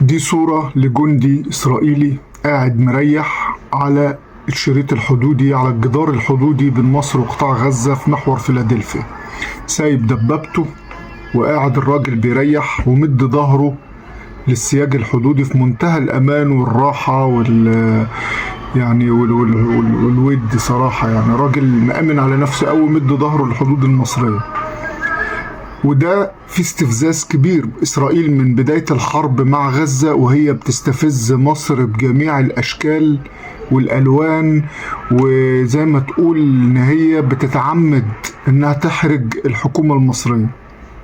دي صورة لجندي إسرائيلي قاعد مريح على الشريط الحدودي، على الجدار الحدودي بين مصر وقطاع غزة في محور فيلادلفيا. سايب دبابته وقاعد الراجل بيريح ومد ظهره للسياج الحدودي في منتهى الأمان والراحة يعني والود صراحة. يعني راجل مأمن على نفسه أوي، مد ظهره للحدود المصرية. وده في استفزاز كبير. إسرائيل من بداية الحرب مع غزة وهي بتستفز مصر بجميع الأشكال والألوان، وزي ما تقول إن هي بتتعمد إنها تحرج الحكومة المصرية.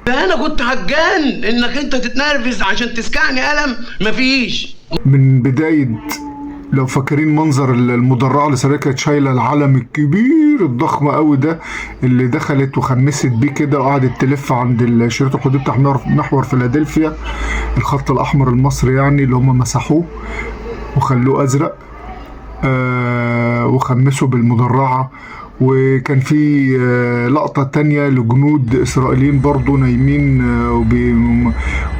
ده انا كنت هتجن انك انت تتنرفز عشان تسكعني قلم. مفيش. من بداية، لو فاكرين منظر المدرعة الإسرائيلية كانت شايلة العلم الكبير الضخم قوي ده اللي دخلت وخمست بيه كده وقعدت تلف عند الشريط الحدودي بتاع محور فيلادلفيا، الخط الأحمر المصري يعني اللي هم مسحوه وخلوه أزرق، وخمسوا بالمدرعة. وكان في لقطة تانية لجنود إسرائيليين برضو نايمين،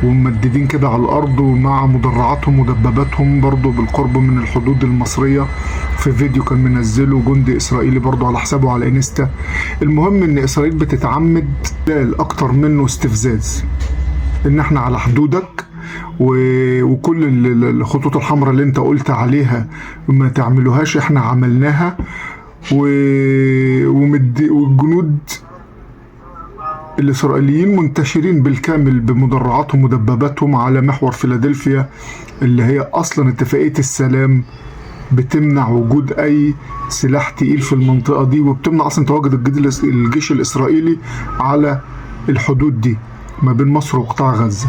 وممددين كده على الأرض ومع مدرعاتهم ودباباتهم برضو بالقرب من الحدود المصرية، في فيديو كان منزله جندي إسرائيلي برضو على حسابه على إنستا. المهم إن إسرائيل بتتعمد أكتر منه استفزاز، إن إحنا على حدودك وكل الخطوط الحمراء اللي انت قلت عليها ما تعملوهاش احنا عملناها، والجنود الإسرائيليين منتشرين بالكامل بمدرعاتهم ودباباتهم على محور فيلادلفيا اللي هي أصلا اتفاقية السلام بتمنع وجود أي سلاح تقيل في المنطقة دي، وبتمنع أصلا تواجد الجيش الإسرائيلي على الحدود دي ما بين مصر وقطاع غزة.